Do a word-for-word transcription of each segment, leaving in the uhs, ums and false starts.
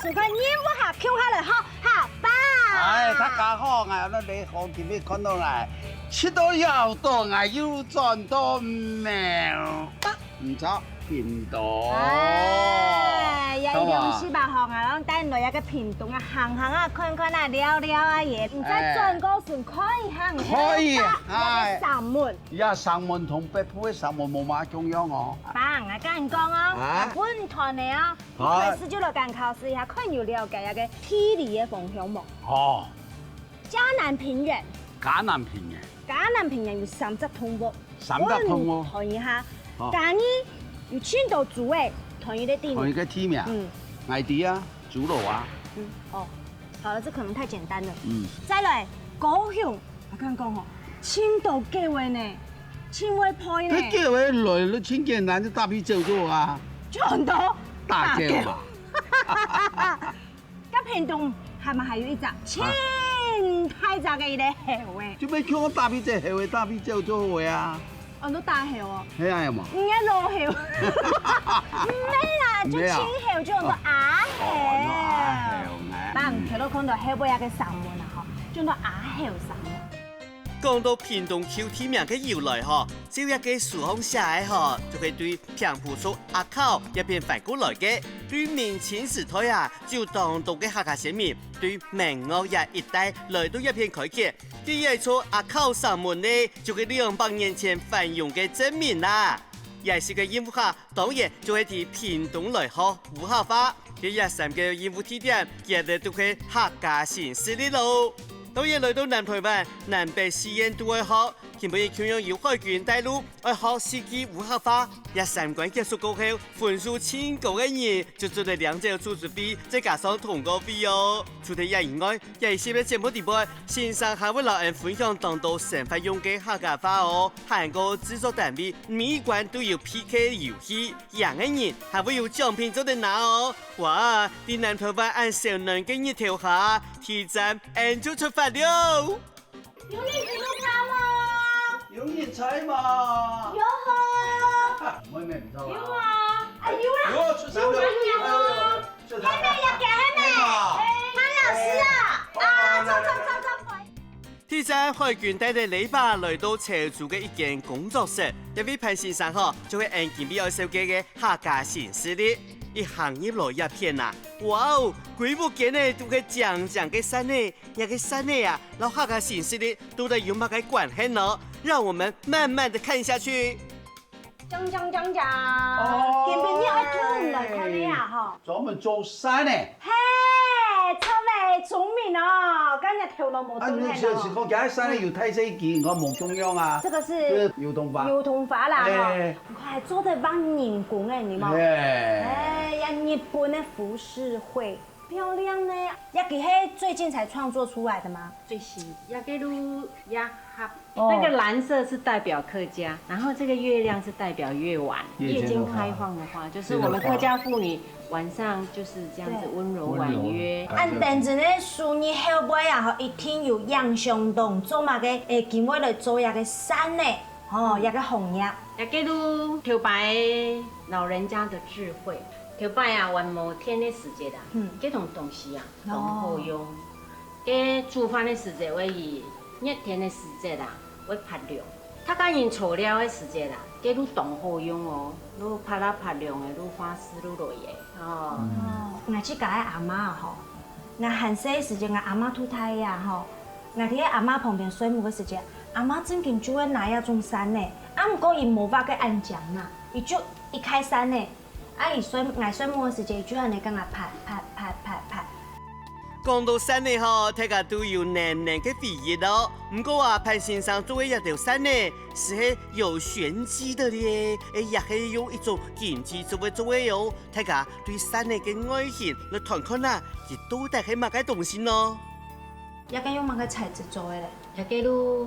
做个任務下，共下來學客話。哎，大家好，𠊎係李好，今日看到𠊎，食到枵到，𠊎又轉到苗，毋著，屏東。哎，也一定係吧，吼，𠊎摎你帶你來一個屏東啊，行行啊，看看啊，尞尞啊，也毋使轉過身，可以行，可以，哎，上門。呀，上門同北部个上門無麼共樣哦。爸，𠊎跟你講哦，啊？本團的哦。 好。一開始就來跟考試一下，看有了解這個地理个方向無？哦。嘉南平原。嘉南平原。嘉南平原有三隻動物。三隻動物。問一下，好。嘉義有盡多豬仔，同一個地名。同一個地名。嗯。𠊎知啊，豬肉啊。嗯，哦，好了，這可能太簡單了。嗯。再來，高雄。 𠊎跟你講哦，盡多狗仔呢，盡會吠呢。該狗仔來了，盡簡單，就打鼻鼾就好啊。就很多。打狗嘛。該屏東係毋係還有一隻盡大隻个一個猴仔？就愛共打鼻鼾，猴仔打鼻鼾就好个啊。哦，你打猴哦。係啊，有無？你个老猴。毋係啦，就盡猴，就叫做阿猴。哦，那阿猴呢？爸，你頭先看到後背那個山門啊，吼，就叫做阿猴山門。 講到屏東舊地名个由來吼，照這個書項寫个吼，就係對平埔族阿考這片翻過來个。對明清時代啊，就有當多个客家先民對明岳這一帶來到這片開墾。該這座阿考山門呢，就係兩百年前繁榮个證明啦。這時个任務客 當然就係對屏東來學烏客話。該這三個任務地點，佢兜都係客家新勢力囉。當然來到南臺灣，南北四縣都愛學，今晡日共樣有海軍帶路，愛學四句烏客話。這三關結束過後，分數盡高个人就做得領走住宿費，再加上通告費哦。除忒這以外， 這一集个節目裡背，先生還會摎𠊎分享當多生活用个客家話哦，還過製作單位每一關都有PK遊戲，贏个人還會有獎品做得拿哦。哇，在南臺灣恁燒暖个日頭下，第一站𠊎就出發了。有人在路上嗎？有人在嗎？有吼。啊，妹妹，你知道嗎？有啊。啊，有啦。有，出場了。有啊，有啊。哎呦，出場了。妹妹，要給妹妹。哎呀。潘老師啊。啊，走，走，走，走，走。 第一站，海軍帶等礫把來到潮州个一間工作室，這位潘先生吼，就係𠊎今晡日愛紹介个客家新勢力。一行入來這片啊，哇哦，歸屋間呢都係靚靚个山仔，這個山仔啊，摎客家新勢力到底有麼个關係呢？讓我們慢慢地看下去。 講講講講，哦。今晡日愛同你來看个啊，吼。專門做山个。嘿，著咧，聰明哦，今日頭腦無鈍哦。啊，你係，係講，今日山个有大細支，你看無共樣啊。這個是這個油桐花。油桐花啦，吼。哎。你看，做得幫人工个，你嘛。哎。哎呀，日本个浮世繪。 漂亮呢。這個係最近才創作出來的嗎？最新，這個路也合。哦。那個藍色是代表客家，然後這個月亮是代表夜晚。夜間的話。夜間開放的話，就是我們客家婦女晚上就是這樣子對。溫柔婉約。溫柔。恁等陣个書你後背啊，吼，一定有影響動，做麼个，誒，今晡日來做這個山呢，吼，這個行業。這個路頭擺老人家的智慧。 頭擺啊，還無電个時節啊，嗯。這種東西啊，哦。當好用。該煮飯个時節會以熱天个時節啊，會拔涼。客家人坐尞个時節啊，該路當好用哦，路拔啦拔涼个，路花枝路落葉。哦。嗯。哦，𠊎自家个阿嬤吼，𠊎還細个時節，𠊎阿嬤渡大个啊吼，𠊎在阿嬤旁邊睡目个時節，阿嬤正經就會拿這種扇呢，啊，毋過佢無畫个恁靚啦，佢就一開扇呢， 啊，佢睡，𠊎睡目个時節，佢就恁呢摎𠊎拍拍拍拍拍。講到扇仔吼，大家都有濃濃个回憶哦。毋過啊，潘先生做个這兜扇仔，斯係有玄機个咧，誒，也係用一種金屬做个做个哦。大家對扇仔个外形來看看啊，佢到底係麼个東西呢？這個用麼个材質做个咧？這個就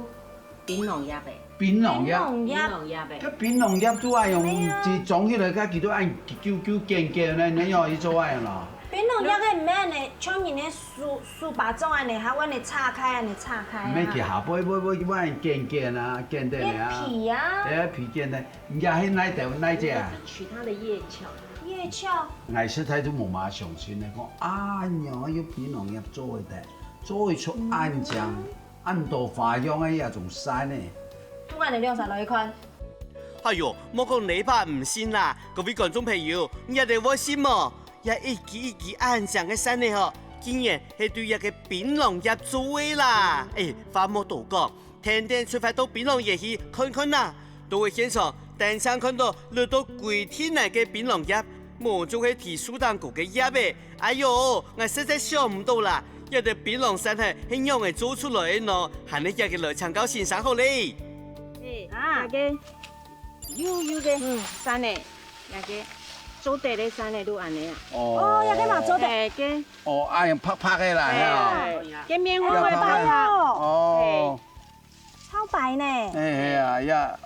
檳榔葉个。檳榔葉。檳榔葉。檳榔葉个。該檳榔葉都愛用，對啊。佢裝起來，該佢都愛糾糾結結呢，你要去做愛咯。檳榔葉个毋係呢，像人个手，手巴掌恁呢，還會呢拆開，恁呢拆開啊。毋係，佢下背會，會，會結結啊，結結啊。連皮啊。對啊，皮結呢，人家係哪一條，哪一隻啊？取它的葉鞘。你會笑。𠊎實在都無法相信呢，講恁樣有檳榔葉做得，做會出恁靚、恁多花樣个這種山呢。同恁樣兩儕來看。哎喲，莫講這把毋信啦，各位觀眾朋友，你兜會信無？這一支一支恁靚个山呢吼，竟然係對這个檳榔葉做个啦！誒，話莫多講， 天天出發到檳榔園去看看啊！到位現場，單淨看到綠到歸地泥个檳榔葉，無就係提樹頂高个葉仔。哎喲，𠊎實在想毋到啦！這兜檳榔山係係仰仔做出來个呢？還係這个來請教先生好咧。啊，這个幼幼个山呢，這个做得个山呢，就恁樣啊。哦，這个嘛做得。哎，个。哦，恁樣白白个啦，係啊。哎，个面會白白啊。哦。 超白呢。哎，係啊，呀，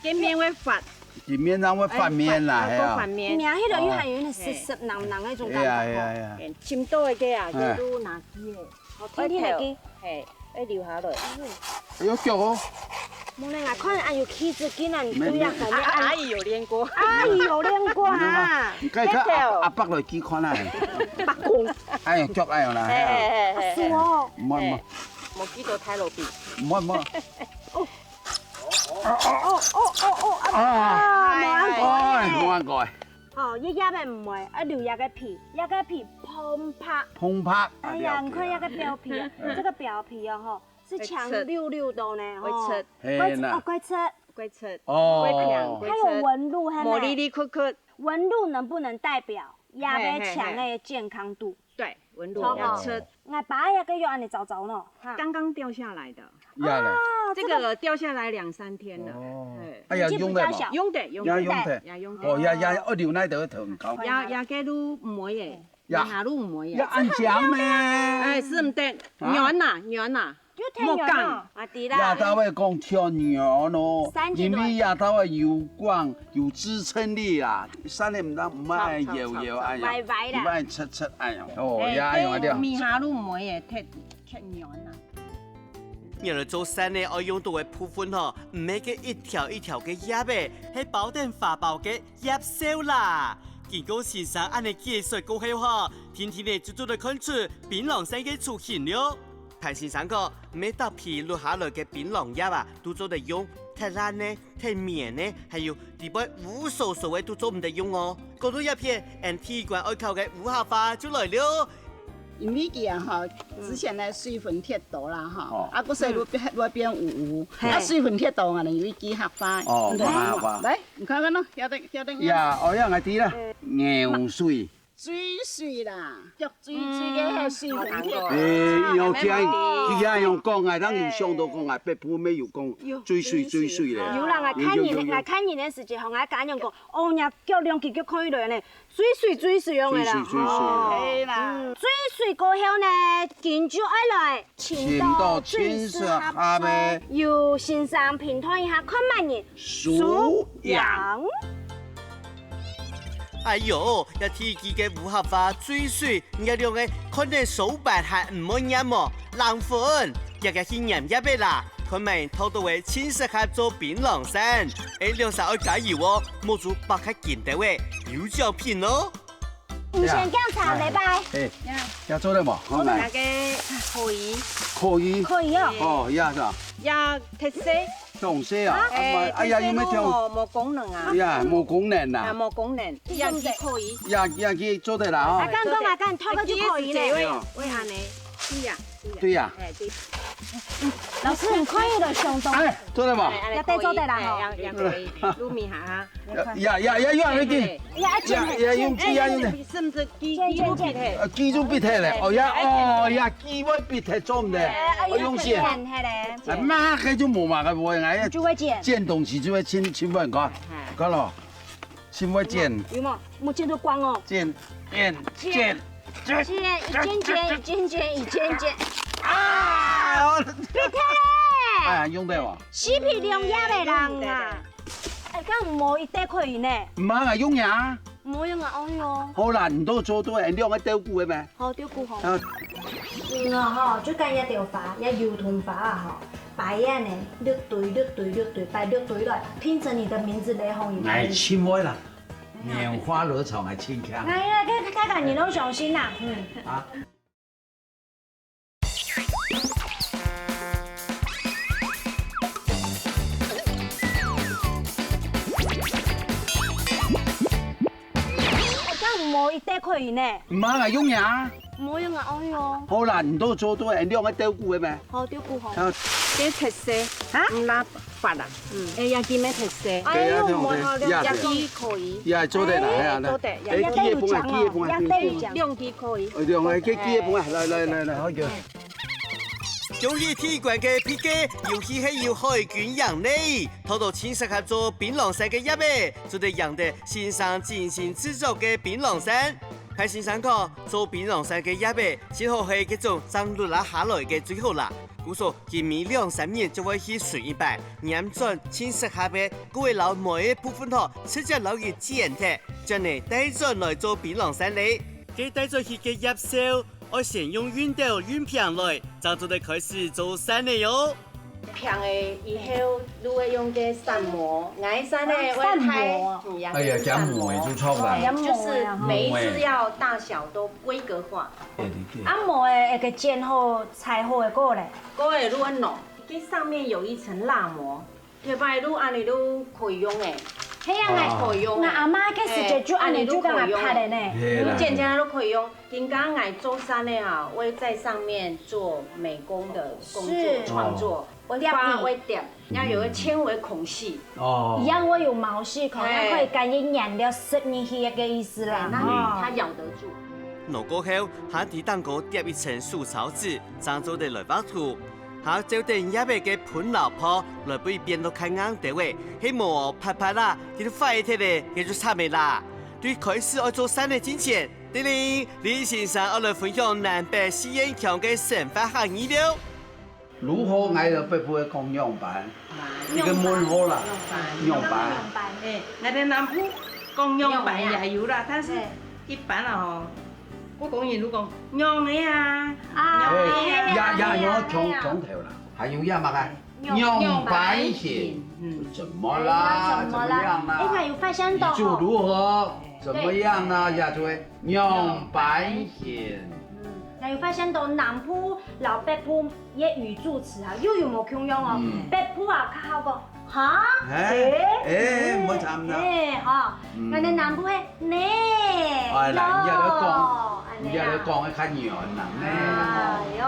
見面會發，見面正會發面啦，哎，係啊。發，發面。名迄度又還有一點澀澀冷冷那種感覺。係啊，係啊，係啊。哎，尋到一個啊，哎。就拿去耶。好，天天來去。嘿，愛留下來。哎喲，腳哦。無呢，𠊎看哎喲，氣質竟然都要很啊，啊，阿姨有練過。阿姨有練過啊。你看，看阿，阿伯來去看啊。伯公。哎喲，腳哎喲啦，嘿，係啊。嘿，嘿，嘿。阿叔哦。毋好，毋好。嘿。 無幾多太魯比。毋好，毋好。哦，哦，哦，哦，啊，啊。啊，無恁過。哎，無恁過。吼，一葉仔毋會，愛留一個皮，一個皮蓬白。蓬白，哎呀，啊，了解。你看一個表皮，哎。這個表皮哦，吼，是強溜溜的呢，吼。會出。係啦。哦，會出。會出。哦。會平，會出。它有紋路，係無？無哩哩曲曲。紋路能不能代表葉仔強的健康度？嘿，嘿，嘿。 對，紋路要出。哦。𠊎爸也个有恁樣早早喏，哈。剛剛掉下來的。呀嘞。哦，這個掉下來兩三天了。哦。哎。哎呀，年紀比較小。用得無？用得，用得。也用得。也用得。哦，也，也，哦，留那個藤高。也，也个路毋會耶，呀。也路毋會耶。也恁強咩？哎，係毋得，啊？軟啊，軟啊。 有忒軟哦。莫講。啊，對啦。也兜會講忒軟咯，因為也兜會有光，有支撐力啦，山裡毋得，毋愛搖搖，哎呀，歪歪啦。毋愛直直，哎呀，哦，哎，也用得了。對，米下路毋會忒，忒軟啦。原來做山仔愛用到个部分吼，毋係个一條一條个葉仔，係包等花苞个 葉梢啦。經過先生恁樣解說過後吼，定定仔就做得看出檳榔山个雛形了。潘先生講，毋係逐皮落下來个檳榔葉啊，都做得用，忒爛呢、忒綿呢，還有裡背烏趖趖个都做毋得用哦。講到這片，𫣆第一關愛考个無合法就來了。 因為佢啊吼，嗯。之前呢水分忒多啦吼，哦。啊，故所以會變，嗯。會變烏烏，嘿。啊，水分忒多啊，有一支黑花。哦，嗯。無合法。來，你看看喏，曉得，曉得。呀，哦呀，𠊎知啦，嗯。牛水。水水啦，腳水水个，嗯。水分忒多。哎，有聽，有聽。佢也用講，𠊎當有想到講，𠊎北部乜有講，有，水水水水咧。有啦，𠊎看人，有，有，有，有。𠊎看人个時節吼，𠊎家人講，哦，若腳兩支腳看起來呢， 水水水水樣个啦。水水水水啦。哦。係啦。嗯，水水過後呢，今就愛來尋到最適合个。尋到最適合个。由先生評斷一下，看麼人輸贏。輸贏。哎喲，這第一支个無合法水水，你兩個看等手板還毋會拈哦，冷粉，遽遽去拈葉仔啦，看麼人討到个盡適合做檳榔山。哎，兩儕愛加油哦，目珠擘較緊兜仔，有獎品哦。 毋先檢查，禮拜。哎，呀。也做得無？好來。那個可以。可以。可以哦。哦，呀，是吧？呀，忒細。忒細啊？啊？哎，啊呀，忒細又無，無功能啊。呀，無功能啊。啊，無功能。呀，佢可以。呀，呀，佢做得啦，啊，吼。敢講啊，敢，透過就可以呢。哎，佢也係這位，會恁呢。對呀。 對呀。哎，對。老師，你可以了，相當。哎，做得無？哎，也得做得啦，吼。哎，也，也可以，滷米哈哈。呀，呀，呀，用恁樣，哎，哎，哎，呀，呀，用機啊，用的。哎，是不是機，機會必須？呃，機會必須咧，哦，呀，哦，呀，機會必須做毋得，哎，哎，哦，用線。哎，哎，哎，哎，哎，那個就無嘛，該不會，哎，就會剪。剪東西就會清，清分，看，哎。看咯。 先會剪。有無？莫剪到光哦。剪，剪，剪，剪，剪，一剪剪，一剪剪，一剪剪。啊！必忒咧！哎呀，用得無？死皮兩葉个人啊！哎，敢無一塊可以呢？毋好啊，用呀。毋好用啊，哎喲。好啦，你都做到，兩個豆腐个咩？好，豆腐好。啊。嗯啊，吼，就揀一條花，也油桐花啊，吼。 擺恁呢，六堆，六堆，六堆，擺六堆來，拼成你的名字來，紅一堆。哎，盡會啦。哎，拈花惹草還清腔。哎呀，這大家人都相信啦，嗯。啊。這樣無一定可以呢。毋好啊，用呀。無用啊，哎喲。好啦，你都做對，兩個豆鼓个咩？好，豆鼓好。啊。這特色，啊？毋拉法啦。嗯。哎，也幾咩特色。哎喲，對啊，對啊，無好，對啊，也幾可以。也做得啦，哎，哎呀，來。做得，哎，也雞个分啊，雞个分啊，也得獎啊。兩支可以。哎，兩個，雞，雞个分啊，來，來，來，來，好，叫。恭喜第一關个P K，遊戲係由海軍贏呢。 討到盡適合做檳榔山个葉仔，做得贏得先生精心製作个檳榔山。潘先生講，做檳榔山个葉仔，盡好係該種正落啊下來个最好啦。故所，今晡兩三日就會去巡一擺，拈轉盡適合个，過會摎尾个部分頭，直接摎佢剪忒，將佢帶轉來做檳榔山咧。該帶轉去个葉梢，愛先用熨斗熨平來，正做得開始做山仔喲。 平个以後，就會用个山模，𠊎山呢，啊，會太，山模。嗯，哎呀，講模就著啦。哎呀，就是模啊。每一次要大小都規格化。對，對，對。啊，模个，該个剪好、裁好个過咧。過咧，就恁樣，這上面有一層蠟膜，特別就恁樣就可以用誒。係啊，哦。可以用誒。𠊎阿媽該時節就恁樣就摎𠊎拍个呢。係啦。就剪剪就可以用。 今天來做山个哈，會在上面做美工的工作，是。創作，哦。會畫，會貼，要有個纖維孔隙。哦。一樣會有毛細孔，哎。那可以感應顏料滲入去个意思啦。哎，那哦。它咬得住。挼過後，還在頂高貼一層手抄紙，正做得來畫圖。還照等葉仔个盆摎泡，來分佢變到較硬兜仔，係無哦，拍拍啦，佢就壞忒咧，該就慘个啦。對開始愛做山个進前， 叮鈴，李先生愛來分享南北四縣腔个生活客語了。如何，𠊎兜北部个講仰般？仰般。一個問號啦。仰般。仰般。仰般。哎，𠊎兜南部講仰般也有啦，但是一般啦吼，故宮人就講仰仔啊。啊。仰仔啊。哎，也，也有腔，哎呀。腔調啦，還有也麼个？ 仰般形，仰般形。嗯。怎麼啦？哎，怎麼啦？怎麼樣啦？哎，𠊎有發現到吼。你就如何？對。怎麼樣啦？也就會仰般形。嗯，𠊎有發現到南部摎北部个語助詞啊，又有無共樣哦。嗯。北部啊，較好講，哈？哎，哎，哎，嗯，莫慘啦。哎，吼，嗯。𠊎兜南部係呢，哎，來，你也來講，喲，恁樣啊。你也來講，較軟啦，呢。哎喲，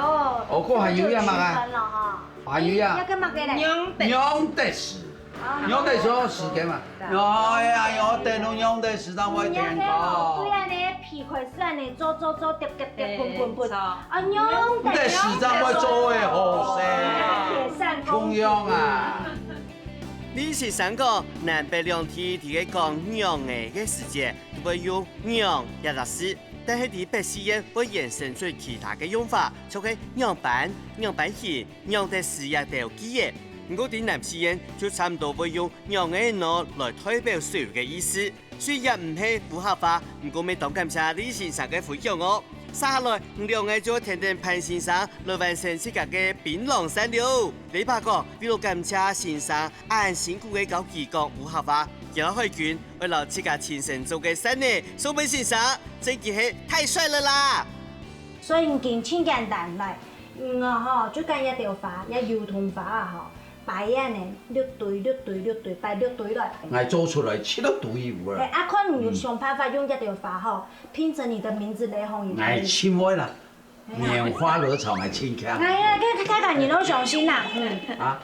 哦，該還有影嘛啊？就區分了哈。 還有呀。哎，該麼个咧？仰得使。仰得使。哦。仰得使時間嘛。對。哎呀，仰得使，仰得使，正會聽講。對啊，你皮開始恁樣做做做，疊疊疊，哎，滾滾滾。著。啊，仰得使正會做會好勢。鐵扇公主。共樣啊。李先生講，南北兩地在該講仰仔个時節，都會用仰這隻字，但係在北四縣會延伸出其他个用法，像係仰般、仰般形、 仰得使這兜句仔。毋過在南四縣就差毋多會用仰仔仔來代表所有个意思，雖然毋係烏客話，毋過乜當感謝李先生个分享哦。續下來，你兩個就愛跈等潘先生來完成自家个檳榔山了。這把講，為了感謝先生恁辛苦个教佢講烏客話，佢摎海軍愛摎自家親身做个扇仔送分先生，真經係太帥了啦！所以你緊盡簡單來， 嗯啊吼，就講這兜花，這油桐花啊吼，擺恁呢，六堆六堆六堆，擺六堆來。𠊎做出來七六堆有啊。哎，啊，看你有想辦法用這兜花吼，拼成你的名字來吼，也可以。𠊎盡會啦，拈花惹草𠊎盡強。哎呀，這大家人都相信啦，嗯。啊？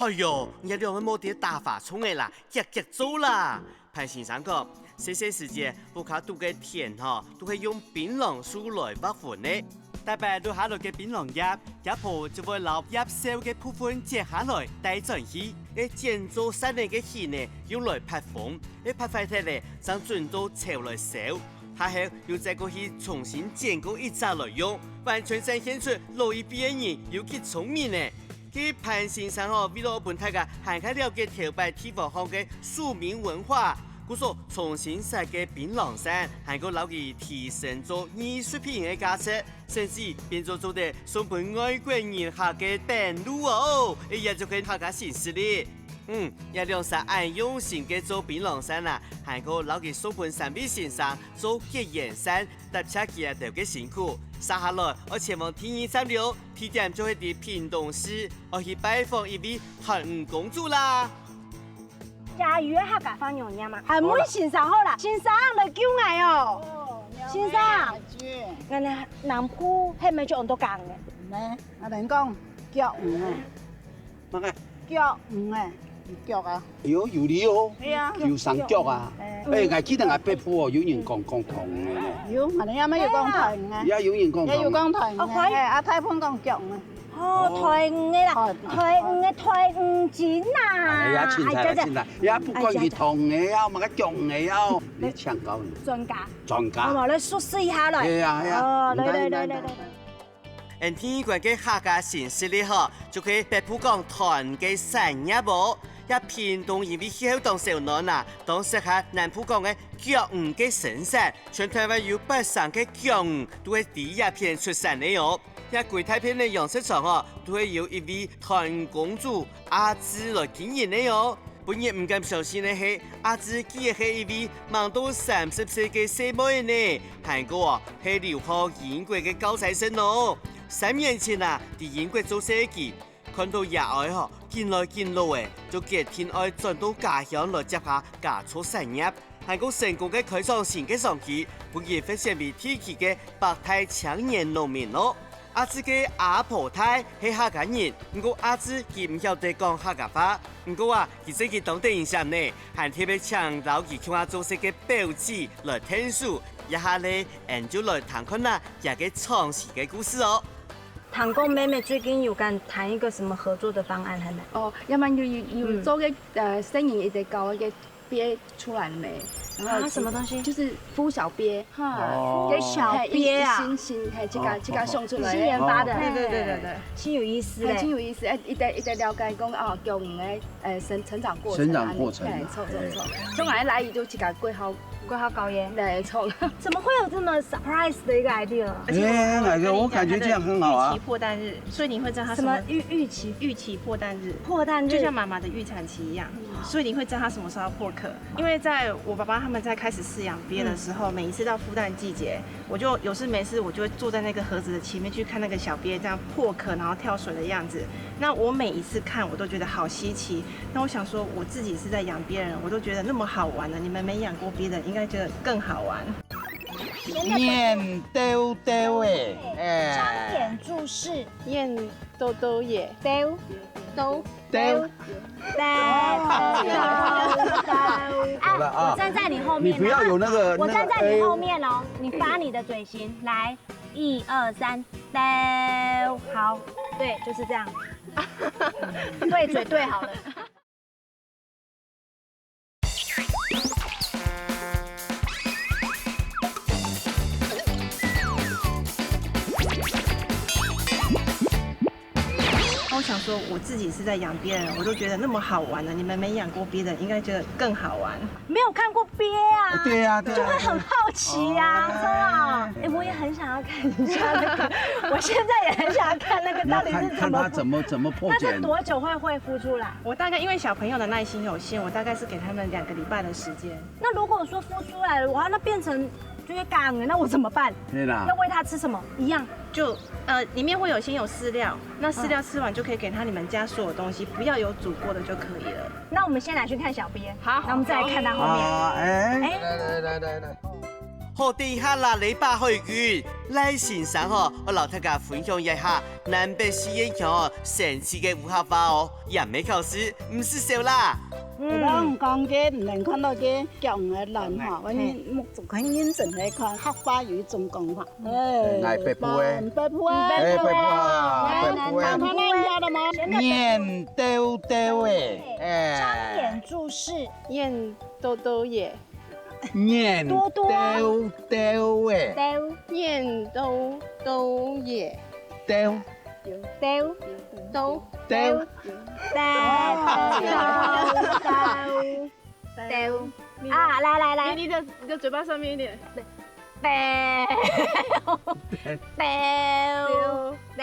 哎喲，你兩個莫在該打花銃仔啦，遽遽做啦！ 潘先生講，細細時節，屋下肚个田吼，都係用檳榔樹來劃分个。逐擺落下來个檳榔葉，厥婆就會摎葉梢个部分剪下來帶轉去，該剪做扇仔个形仔，用來撥風，該撥壞忒咧，正準到樵來燒。下後又再過去重新剪過一隻來用，完全展現出老一輩个人有幾聰明呢！ 該潘先生吼，為了分大家還較了解頭擺地方項个庶民文化，故所重新設計檳榔扇，還過摎佢提升做藝術品个價值，甚至變做做得送分外國人客个等路哦！哎呀，就係大家心思哩。嗯，這兩儕恁用心个做檳榔扇啊，還過摎佢送分三位先生做結緣扇，答謝佢兜个辛苦。續下來，愛前往第二站了，地點就係在屏東市，愛去拜訪一位團魚公主啦。 這有客家話仰般啊？喊問先生好啦，先生來救𠊎哦。先生，𠊎等南部係毋係就恁多講个？呢，𠊎等講腳魚啊。麼个？腳魚啊。腳啊。哎喲，有理哦。係啊。有生腳啊。哎，𠊎記得𠊎北部哦，有人講講糖魚呢。有，𠊎等也有講糖魚啊。也有人講糖魚。也有講糖魚啊。哦，華語。哎，啊，大部分講腳魚啊。 哦，哦。台語个啦，哦。台語个台語精啊。哎呀，凊彩啦，哎，凊彩，也不管佢糖个啊，麼个薑个啊，你請教你。專家。專家。好無？來熟識一下來。係啊，係啊。哦，來，來，來，來，來。恁第二關个客家新勢力吼，就係北部講團个產業哦。這屏東因為氣候當燒暖啊，當適合南部講个腳魚个生產，全台灣有八成个腳魚都係在這片出產个哦。 這歸大片个養殖場哦，都係由一位團公主阿志來經營个哦。分人毋敢相信个係，阿志佢係一位吂到三十歲个細妹呢，還過哦係留學英國个交際生哦。三年前啊，在英國做事佢，看到爺哀吼緊來緊老欸，就決定愛轉到家鄉來接下家族產業。 還過成功个開創新个商機，分佢發展為地區个百大青年農民哦。阿志个阿婆大係客家人，毋過阿志佢毋曉得講客家話。毋過啊，佢真經當得人惜呢，還特別請摎佢共下做事个表姊來𢯭手。這下呢，俺就來聽看啊，佢个創新个故事哦。聽講妹妹最近有跟談一個什麼合作的方案，係無？哦，要不然有有有做个呃，生意一直搞一个鱉出來没？然後啊，什麼東西？就是孵小鱉。哈，哦。鱉小鱉啊。嘿，一新新，嘿，自家自家想出來。你是研發的？哦。對對對對對。真有意思欸。嘿，真有意思。哎，一直一直了解講哦，腳魚个呃生成長過程。成長過程啊。嘿，錯錯錯。從來來就自家規劃。規劃搞耶。對，錯。怎麼會有這麼 surprise 的一個 idea？而且我哎，哪個？我感覺這樣很好啊。預期破蛋日，所以你會知道它什麼什麼預預期預期破蛋日，破蛋日，就像媽媽的預產期一樣，所以你會知道它什麼時候要破殼。因為在我爸爸他們在開始飼養鱉的時候，每一次到孵蛋季節，我就有事沒事，我就會坐在那個盒子的前面去看那個小鱉這樣破殼，然後跳水的樣子。那我每一次看，我都覺得好稀奇。那我想說，我自己是在養鱉人，我都覺得那麼好玩了，你們沒養過鱉的，應該覺得更好玩。 眼兜兜欸，哎。張眼注視。眼兜兜耶。兜。兜。兜。兜。兜。啊，有了啊。我站在你後面，你不要有那個，我站在你後面哦，那個，哎。你發你的嘴型，來，一二三，兜。好，對，就是這樣。對嘴對好了。 我想說，我自己是在養鱉人，我都覺得那麼好玩了，你們沒養過鱉的，應該覺得更好玩。沒有看過鱉啊，對啊，對啊，就會很好奇啊，對啊。真的啊。哎，我也很想要看一下那個，我現在也很想要看那個到底是怎麼，那看，看它怎麼，怎麼破繭。那它多久會恢復出來？我大概因為小朋友的耐心有限，我大概是給他們兩個禮拜的時間。那如果說孵出來的話，那變成 就會乾了，那我怎麼辦？對啦。要餵它吃什麼？一樣。就，呃，裡面會有先有飼料，那飼料吃完就可以給它裡面加所有東西，不要有煮過的就可以了。那我們先來去看小鱉，好，那我們再來看它後面。啊，哎。哎。來，來，來，來，來。好，等一下啦，禮拜海軍，賴先生吼，愛摎大家分享一下南北四縣腔哦，神奇个烏合話哦，也毋係搞笑，毋使笑啦。嗯。我講个，你能看到个 腳魚个卵吼，嘿。𠊎目珠很認真來看，客話有一種講法。哎，哎，北部个。北部个。哎，北部啊，北部个。看到那一下了嗎？眼兜兜欸，哎。張眼注視。眼兜兜耶。眼兜兜欸。兜。眼兜兜耶。兜。兜。兜。兜。兜。兜。兜。 兜。啊，來，來，來。你，你的，你的嘴巴上面一點。兜。兜。兜。兜。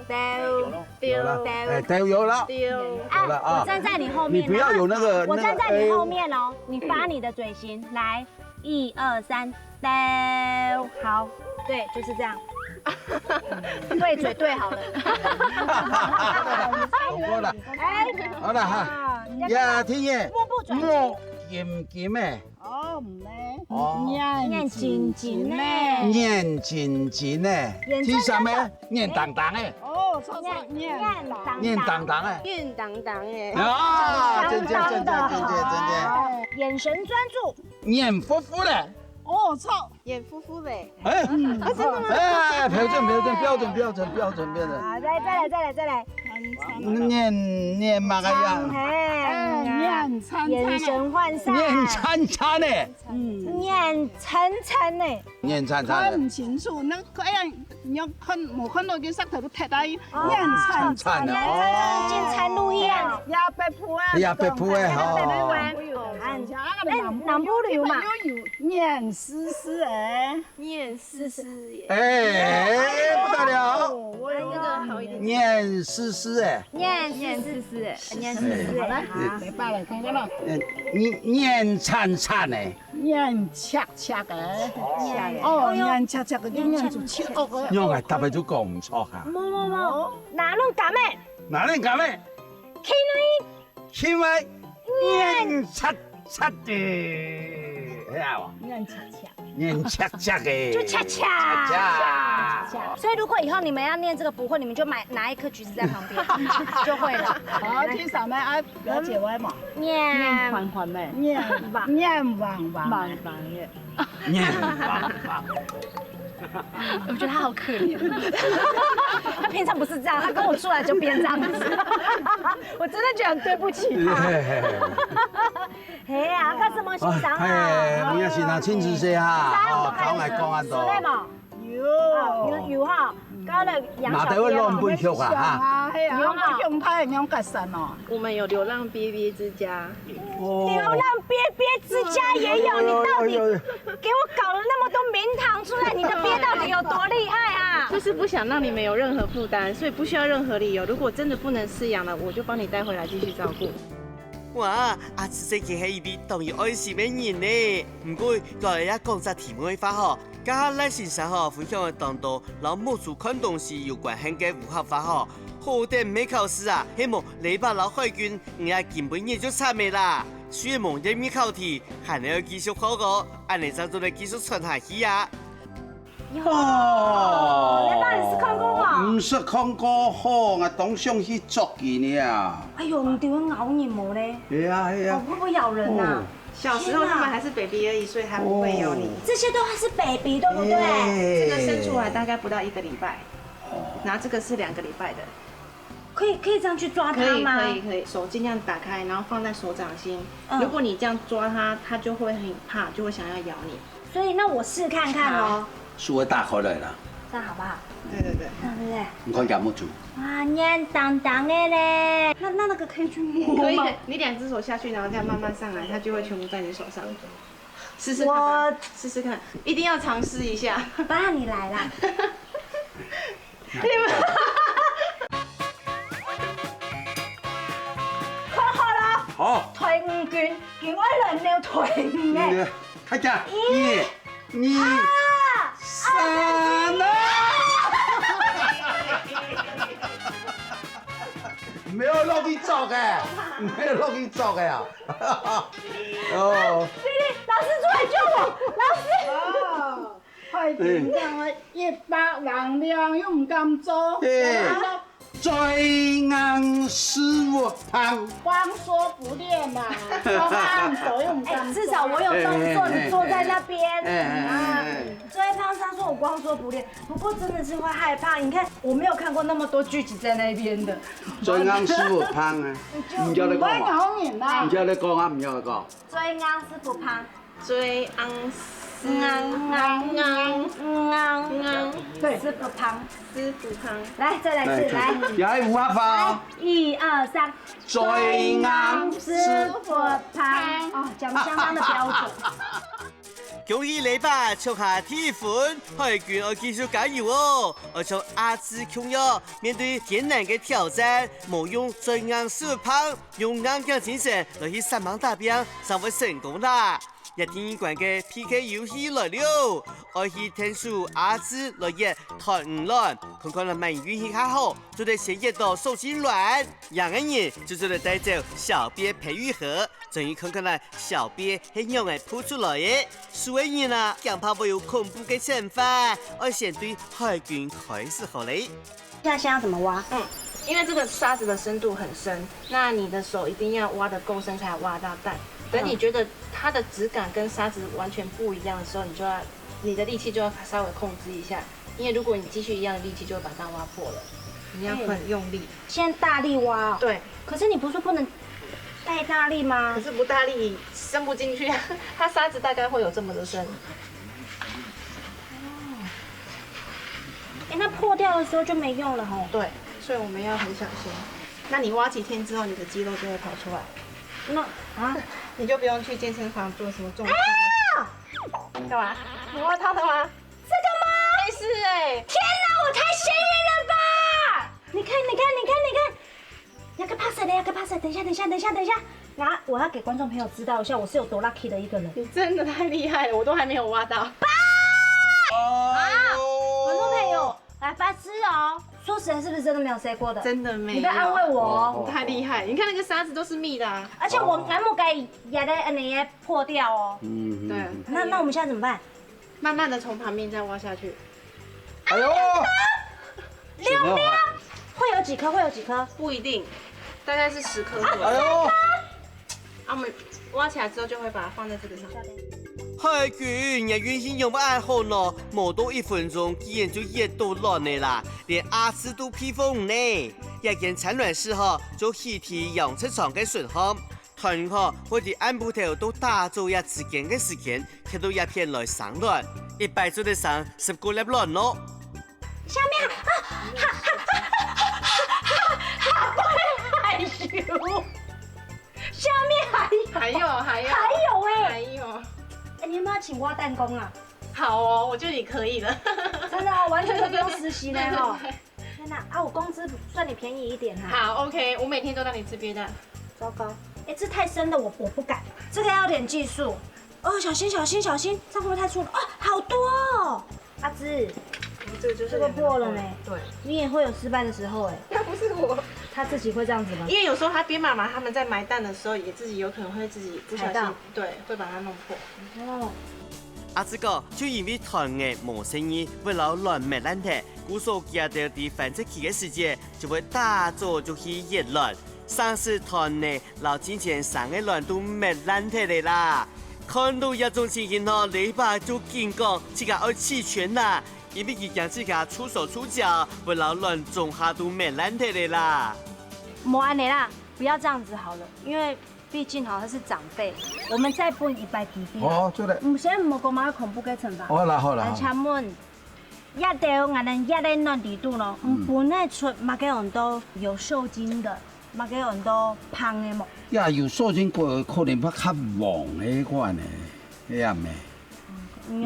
兜。兜。哎，都有了。有了啊。我站在你后面啊。你不要有那个，我站在你后面哦，你发你的嘴型，来，一二三，都，好，对，就是这样。对嘴对好了。好了，哎，好了哈。啊，你在干嘛？呀，天爷，目不转睛。目金金的。 哦，毋係。哦。眼睛睛呢。眼睛睛呢。眼睛睛呢。眼睛睛呢。眼当当的。哦，错错，眼眼当当。眼当当的。眼当当的。啊，真正真正真正真正。眼神专注。眼呼呼的。哦，错。眼呼呼的。哎，啊，真的吗？哎，标准标准标准标准标准标准。啊，再再来再来再来。眼眼么个样？哎，眼参参。眼神涣散。眼参参的。 嗯，眼参参呢。眼参参的。看毋清楚，那个，哎呀，你要看，无看到个石头都踢到，眼参参的。眼参参，金参路一样。呀，北部啊，呀，北部的吼。哎，南部有嘛？有，眼丝丝哎。眼丝丝耶。哎，不得了。哦，我有那个好一点。眼丝丝哎。眼丝丝，眼丝丝，好了，好，没办法，看看了。嗯，眼眼参参的。 眼赤赤个，哦，眼赤赤个，眼就赤赤个。仰个答个就讲毋错哈。无无无，哪能敢咩？哪能敢咩？去哪？去哪？眼赤赤个，系啊？眼赤赤。眼赤赤个。就恰恰。恰恰。所以如果以后你们要念这个不会，你们就买拿一颗橘子在旁边，就会了。好，第三个啊，了解我嘛。念念款款咩？念念旺旺。旺旺个。念旺旺。我觉得他好可怜，他平常不是这样，他跟我出来就变这样子，我真的觉得很对不起他。嘿啊，看什么欣赏啊？哎，我也欣赏亲自些哈，哦，刚来讲啊都。有，有有哈，刚才杨小编嘛。拿得会乱分享啊哈。有哈。用派用改善哦。我们有流浪 B B 之家。 流浪鳖鳖之家也有，你到底给我搞了那么多名堂出来，你的鳖到底有多厉害啊？就是不想让你们有任何负担，所以不需要任何理由。如果真的不能饲养了，我就帮你带回来继续照顾。哇，阿姊真个係一位當有愛心个人呢。毋過，過來也講隻題外話吼， 該下賴先生吼，分享个當多摎目珠看東西有關係个烏客話吼，好得毋係考試啊，係無雷暴摎海軍，𠊎今晡日就慘个啦。雖然無入考題，還係愛繼續學哦，恁呢正做得繼續傳下去啊。哦，雷暴你識看過無？毋識看過吼，𠊎當想去捉佢呢啊。哎喲，毋知會咬人無咧？係啊係啊。哦，會不會咬人啊？哦。 小時候他們還是baby而已，所以還不會咬你。哦。這些都還是baby，對不對？哎。這個生出來大概不到一個禮拜，哦。然後這個是兩個禮拜的。可以，可以這樣去抓它嗎？可以，可以，可以，手盡量打開，然後放在手掌心。嗯。如果你這樣抓它，它就會很怕，就會想要咬你。所以那我試看看哦。好。 手會打開來啦。這樣好不好？對對對。這樣對不對？你看佢目珠。哇，軟噹噹的咧。那，那那個可以去摸嗎？可以，可以，你兩隻手下去，然後這樣慢慢上來，它就會全部在你手上。試試看吧，我試試看，一定要嘗試一下。爸，你來啦。你們看好了，好。退伍軍，今晚輪流退伍呢。嗯，大家，一、二、三啊！沒有落去捉个，沒有落去捉个啊！哦。弟弟，老師出來救我，老師！哦。 海軍講个一百零兩又毋敢做，嘿。然後呢？最硬師傅棒。光說不練嘛，光按手又毋敢做。哎，至少我有動作，嘿，嘿，你坐在那邊。嘿，嘿，嘿，嘿。啊，最怕他說我光說不練，不過真的是會害怕。你看，我沒有看過那麼多聚集在那邊的。最硬師傅棒啊！你叫佢講啊！你叫佢講啊！你叫佢講。最硬師傅棒。 最硬師，硬，硬，硬，硬，對。師傅棒。師傅棒。來，再來一次，來。來，也係烏客話哦。來，一二三。最硬師傅棒。哦，講得相當的標準。恭喜這把搶下第一分，海軍愛繼續加油哦！愛像阿志共樣，面對艱難个挑戰，無用嘴硬舌縫，用硬頸精神來去煞猛打拚，正會成功啦！這第二關个P K遊戲來了，愛去𢯭手阿志來挖斷魚卵，看看哪滿運氣較好，做得先挖到手盡卵，贏个人就做得帶走小鱉培育盒。 正來看看啦，小鱉係仰仔孵出來个，輸个人啊，驚怕會有恐怖个懲罰，愛先對海軍開始好咧。那現在怎麼挖？嗯，因為這個沙子的深度很深，那你的手一定要挖得夠深才挖到蛋。等你覺得它的質感跟沙子完全不一樣的時候，你就要你的力氣就要稍微控制一下，因為如果你繼續一樣的力氣，就會把蛋挖破了。你要很用力。先大力挖哦。對，可是你不是不能太大力吗可？是不大力伸不進去啊，它沙子大概會有這麼的深。哎，那破掉的時候就沒用了吼。對，所以我們要很小心。那你挖幾天之後，你的肌肉就會跑出來，那啊，你就不用去健身房做什麼重訓。幹嘛？你挖到了吗？这个吗？类似哎、天哪，我太幸运了吧！你看，你看，你看，你看，要个 pass 的，要个 pass，等一下，等一下，等一下，等一下。然后我要给观众朋友知道一下，我是有多 lucky 的一个人。你真的太厉害了，我都还没有挖到。哎观众朋友，来发誓哦！说实在，是不是真的没有 say 过的？真的没有。你不要安慰我哦。太厉害！你看那个沙子都是密的啊。而且我俺没给压在那也破掉哦。嗯，对，那那我们现在怎么办？慢慢的从旁边这样挖下去，哎呦，六秒，会有几颗？会有几颗？不一定，大概是十颗左右。哎呦，啊，我们挖起来之后就会把它放在这个上面。海軍，你運氣仰會恁好呢？無到一分鐘，竟然就挖到卵个啦，連阿志都佩服你呢！這間產卵室吼，就起佇養殖場个脣項，斷魚吼會佇暗晡頭到打早這之間个時間，徛到這片來生卵，一擺做得生十過粒卵咯。下面啊，哈哈哈哈哈哈！哎呦，下面还还有还有还有哎、还有，哎，你有没有请挖弹弓啊？好哦，我觉得你可以了。真的哦，完全都不用实习呢哈。对对对天哪，啊，我工资算你便宜一点哈。好，OK，我每天都让你吃鳖蛋。糟糕，哎，这太深的我我不敢，这个要有点技术。哦，小心小心小心，这样会不会太粗了？哦，好多哦。阿芝，这个就是这个破了呢。对，你也会有失败的时候哎。那不是我，他自己会这样子吗？因为有时候他鳖妈妈他们在埋蛋的时候，也自己有可能会自己不小心踩到，对，会把它弄破。哦，阿志講，就因為斷魚無細義，會摎卵搣爛忒，故所佢兜在繁殖期个時節，就會打早就去挖卵，生食斷魚摎進前生个卵都搣爛忒了啦。看到這種情形吼，雷爸就緊講自家愛棄權啦，因為佢驚自家出手出腳，會摎卵總下都搣爛忒了啦。莫安尼啦，不要这样子好了，因为毕竟好像是长辈，我们再分一摆机会。哦，做得。嗯，先莫讲嘛恐怖个惩罚。好啦好啦来，请问，一条俺们一个卵底肚咯，嗯，本来出么个很多有受精的，么个很多胖的么？也有受精个可能会较黄个款呢，系啊咩？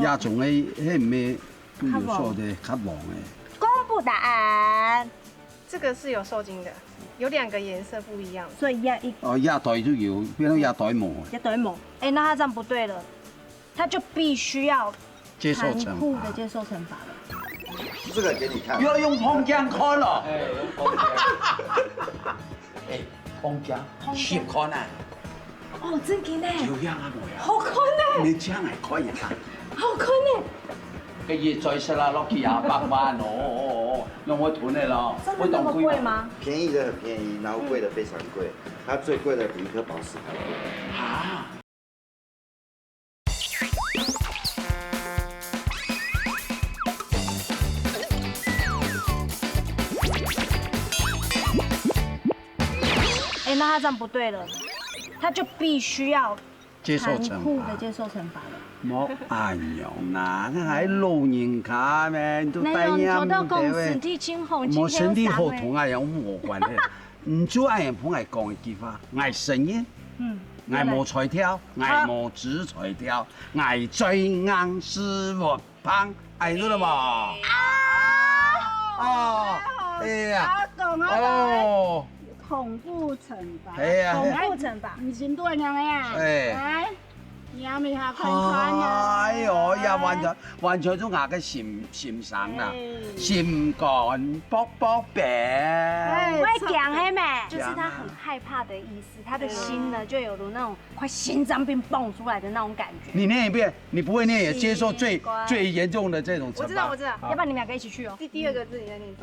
也种个，迄咩都有受的较黄个。公布答案。这个是有受精的，有两个颜色不一样。所以要一哦，一代就有，变成一代无。一对冇，哎，那他这样不对了，他就必须要接受惩残酷的罚。接受惩罚了。这个给你看。要用碰镜看咯。哎，有风险。哎，碰镜，十看啊，哦，真的呢，有样啊冇呀？好看呢，你这样还可以啊？好看呢。个月再食啦，落去廿百万哦，用我囤的咯，真的那么贵吗？便宜的很便宜，然后贵的非常贵。它最贵的比一颗宝石还贵。啊，哎，那他这样不对了，他就必须要接受残酷的惩罚。接受惩罚了。莫恁样啦，那还老人家咩，你都那带念有你走到公司，对你去清红，不对？我身体好清痛啊，也无关系。你就恁样同我讲一句话，我承认，嗯， ，𠊎無才調，𠊎無紙才調，𠊎最硬是屋旁，哎，知道無？啊！哦，哎呀，我懂啊，哦，恐怖惩罚，哎呀恐怖惩罚，你心多娘呀，哎来，你要不要看看啊？哎呦呀，完全完全就𠊎个心心上啦，哎心肝啵啵跳。哎會講黑咩？就是他很害怕的意思，他的心呢就有如那种快心脏病蹦出来的那种感觉。你念一遍，你不會念也接受最心肝最严重的这种惩罚。我知道，我知道。要不然你们两个一起去哦。第第二个字你再念一次。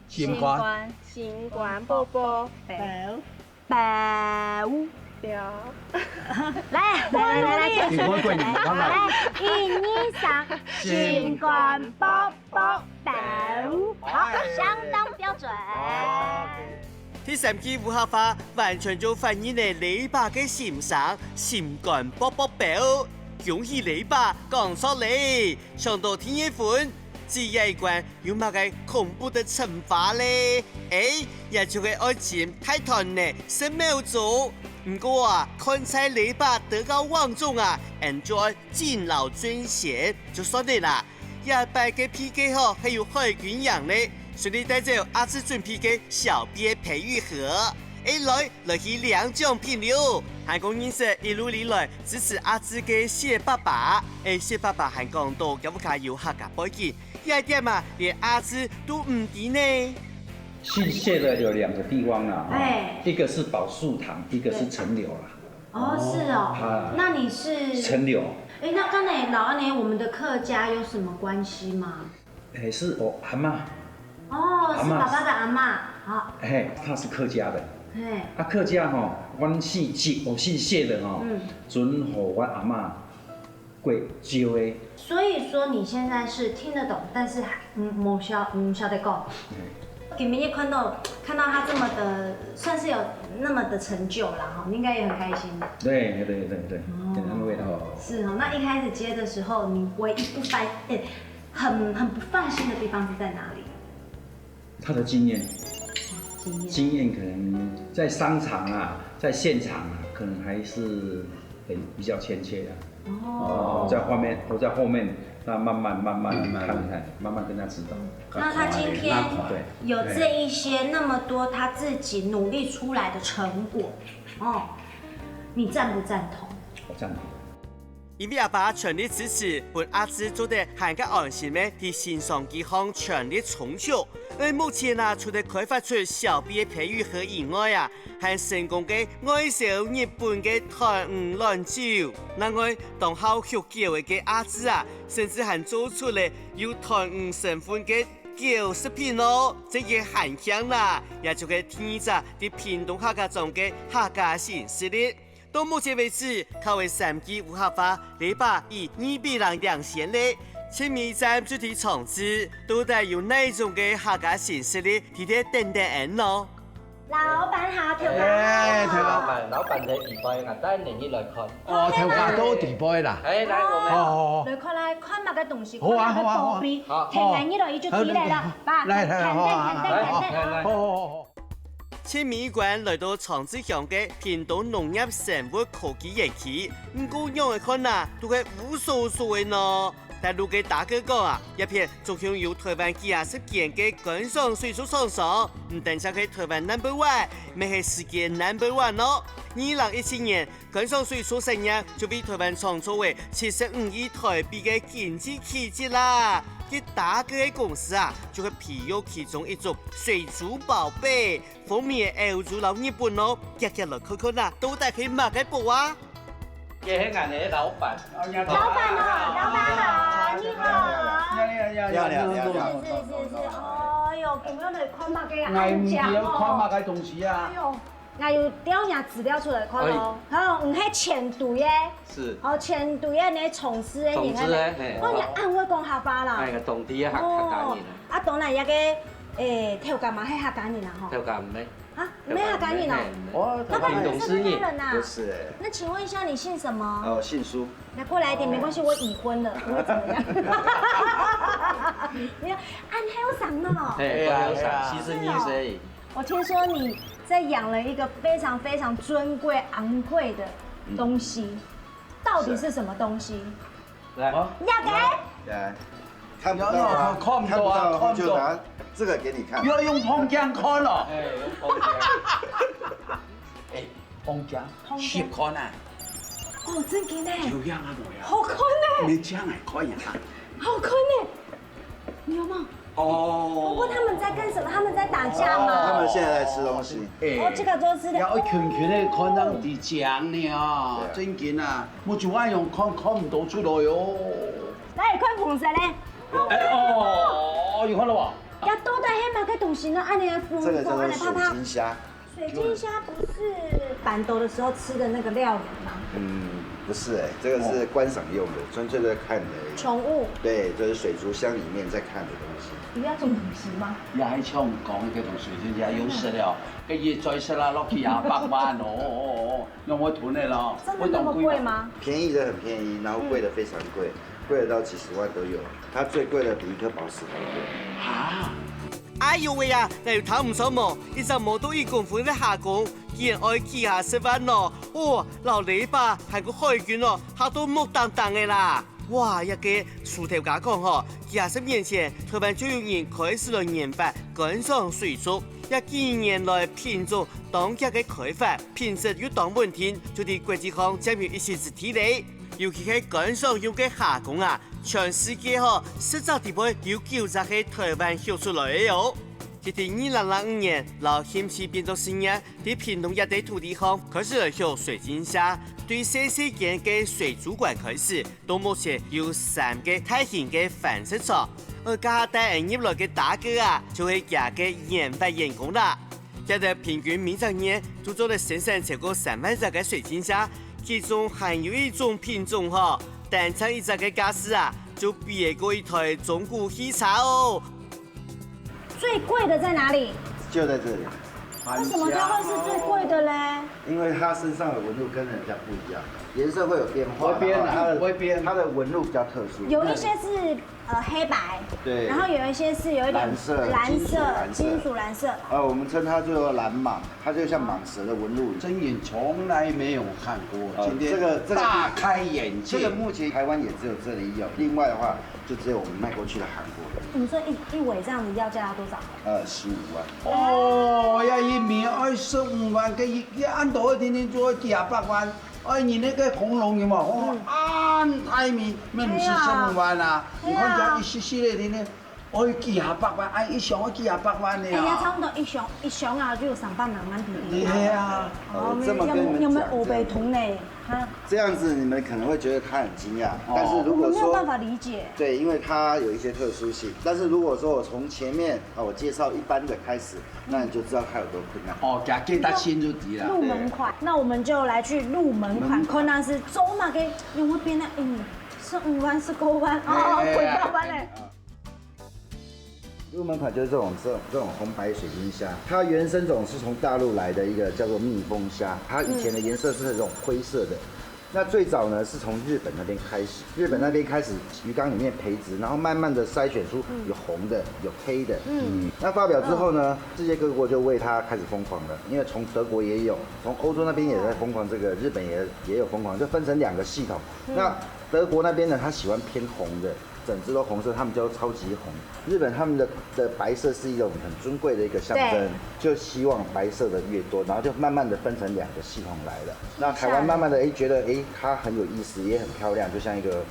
心肝，心肝啵啵宝，跳。来来来来来，你不会跪你，你看看。来，一二三，心肝啵啵跳，好，相当标准。第三句烏客話完全就反映了這把个心聲，心肝啵啵跳。恭喜這把講著了，上到第一分，這一關有麼个恐怖的懲罰咧？哎，也就係愛浸大團呢，十秒鐘。毋過啊，看在這把德高望重啊，俺就愛敬老尊賢，就算了啦。 這擺个皮革吼，係由海軍贏咧，順利帶走阿志準備个小鱉培育盒。哎，來，來去領獎品了。還講認識一路以來支持阿志个謝爸爸，哎，謝爸爸還講到佢屋下有客家背景，這一點啊，連阿志都毋知呢。姓謝的有两个地方啦，哈哎一个是宝树堂，一个是陈留啦。哦，是哦啊，那你是？陈留，哎，那刚才老阿娘，我们的客家有什么关系吗？哎，是我阿妈，哦，是阿嬷爸爸的阿嬷。好，哎，她是客家的。哎，啊，客家吼，阮姓谢，我姓谢的吼，嗯准予阮阿妈过招的。所以说你现在是听得懂，但是还嗯，无晓无晓得讲。今天看到看到他这么的，算是有那么的成就了哈，你应该也很开心。对对对对，很安慰的。是哦，那一开始接的时候，你唯一不放，哎，很很不放心的地方是在哪里？他的经验，经验。经验可能在商场啊，在现场啊，可能还是很比较欠缺啊。哦，在后面，我在后面，那慢慢慢慢看看，慢慢跟他指导。那他今天对，有这一些那么多他自己努力出来的成果，哦，你赞不赞同？我赞同。因為阿爸全力支持，分阿志做得還較安心个在新商機項全力衝刺。而目前啊，除了開發出小鱉个培育盒以外啊，還成功个外銷日本个團魚卵酒。另外，當好畜狗个阿志啊，甚至還做出了有團魚成分个狗食品哦，這也還強啦，也就係第二隻在屏東客家庄个客家新勢力。 到目前為止，靠个三句烏客話，這把以二比零領先咧。前面一站就在場子，到底有哪種个客家新勢力在這等等𠊎呢？老闆好，頭家哎，好。頭家老闆，老闆在底背啊，帶你來看。哦，頭家都底背啦。哎，來，我們哦，來看來看麼个東西，好啊看麼个好啊好啊寶貝，好天然一來一就起來了，爸，來來好啊看看看看看。來，來，來。哦哦哦。前面一關來到長治鄉个屏東農業生物科技園區，毋過仰仔看啊，都係烏疏疏个呢。 大陸个大哥講啊，這片總共有台灣幾下十間个觀賞水族廠商，毋單淨係台灣number one，乜係世界number one哦。二零一七年，觀賞水族產業就為台灣創造了七十五億台幣个經濟奇蹟啦。該大哥个公司啊，就係培育其中一種水族寶貝，風靡歐洲摎日本哦。遽遽來看看啊，到底係麼个寶啊？ 這係𠊎个老闆。老闆哦，老闆好，你好。漂亮漂亮是是是是，哎喲，今日來看麼个啊？哎，你要看麼个？个東西啊？哎喲，𠊎有調若資料出來看哦。好，你係前隊个，是。哦，前隊个，你從事个人從事个，嘿。哦，你恁會講客話啦。哎，當地个客客家人啊。啊，當然，這个，誒，頭家嘛係客家人啊，吼。頭家毋係。啊，毋係客家人哦。哦，那不然你是客家人啊？不是。那請問一下，你姓什麼？哦，姓蘇。那過來一點，沒關係，我已婚了，我會怎麼樣？沒有，恁後生哦。嘿，不好意思，四十二歲。我聽說你在養了一個非常非常尊貴、昂貴的东西，到底是什么东西？来，啊，那个，来，看不到啊，要用看不到啊，看不到的话就拿这个给你看。要用望远镜看咯。哎，用望远镜。哎，望远镜，望远镜。十块呢？哦，真个呢，有样啊，无样？好看呢，你这样来看一下。好看呢，你有没有？哦，不过他们在干什么？他们在打架吗？他们现在在吃东西。哎，哦，这个桌子的，要群群的看到你讲呢啊，对啊，真个啊，我就爱用看，看不到出来哟。来，看红色嘞。哎，哦，有看到吧？要多带黑马个东西呢，按你来分，这个叫做水晶虾。水晶虾不是板豆的时候吃的那个料理吗？嗯，不是哎，这个是观赏用的，纯粹在看的而已。宠物。对，就是水族箱里面在看的东西。有那种东西吗？也还像讲个东西，人家有食了，个月再食啦，落去也百万哦，哦，哦，哦，用我囤的咯。真的那么贵吗？便宜的很便宜，然后贵的非常贵，贵的到几十万都有。它最贵的比一颗宝石还贵。啊？哎呦喂呀，哪有聽毋著無？一隻無到一公分个蝦公，竟然愛幾下十萬哦！哦，摎籬笆還過海軍哦，嚇到目瞪瞪个啦！ 哇，這个書頭家講吼，幾下十年前，臺灣就有人開始來研發觀賞水族，這幾年來品種當遽个開發，品質又當穩定，就在國際上佔有一席之地咧。尤其係觀賞用个蝦公啊，全世界吼，十隻裡背有九隻係臺灣畜出來个哦。直到二零零五年，摎興趣變做事業， 在屏東這塊土地項開始來畜水晶蝦，對細細間个水族館開始，到目前有三個大型个繁殖場。而這下帶𠊎入來个大哥啊，就係佢个研發員工啦。佢兜平均每隻月都做得生產超過三萬隻个水晶蝦，其中還有一種品種吼，單淨一隻个價數啊，就比得過一台中古汽車哦。 最貴的在哪裡？就在這裡。為什麼它會是最貴的嘞？因為它身上的紋路跟人家不一樣，顏色會有變化，會變啊，然後它的，會變。它的紋路比較特殊。有一些是，呃，黑白，對。然後有一些是有一點藍色，藍色，金屬藍色。金屬藍色。呃，我們稱它叫做藍蟒，它就像蟒蛇的紋路一樣。真眼從來沒有看過，呃，今天這個，這個，大開眼界。這個目前臺灣也只有這裡有，另外的話， 就只有我們賣過去的韓國而已。你說一，一尾這樣子要價要多少？呃，十五萬。哦，呀，一尾愛十五萬，該一，一恁多一點點做幾下百萬。哎，你那個恐龍有沒有？恐龍嗯。恁大尾，那不是十五萬啊？哎呀。你看起來一細細的，你那，哎，幾下百萬，哎，一箱愛幾下百萬的啊。哎呀，差不多一箱，一箱啊，就有三百萬，蠻便宜的。對啊。哦，呃，這麼跟你們講，有沒有，有沒有歐北通呢？ 哈。这样子你们可能会觉得他很惊讶，哦。但是如果说，我们没有办法理解。对，因为它有一些特殊性。但是如果说我从前面，啊，我介绍一般的开始，那你就知道它有多困难。哦，给它给它先入底了。入门款，那我们就来去入门款，门款。困难是做么个，因为变得，嗯，是五万，是五万，哦，哎，哎，哎，几百万嘞。哎，哎。 入门款就是这种，这种，这种红白水晶虾，它原生种是从大陆来的一个叫做蜜蜂虾，它以前的颜色是这种灰色的。那最早呢是从日本那边开始，日本那边开始鱼缸里面培植，然后慢慢的筛选出有红的、有黑的。嗯，那发表之后呢，世界各国就为它开始疯狂了，因为从德国也有，从欧洲那边也在疯狂，这个日本也也有疯狂，就分成两个系统。那德国那边呢，它喜欢偏红的，整只都红色，他们叫超级红。日本他们的的白色是一种很尊贵的一个象征，对。就希望白色的越多，然后就慢慢的分成两个系统来了。那台湾慢慢的哎觉得哎它很有意思，也很漂亮，就像一个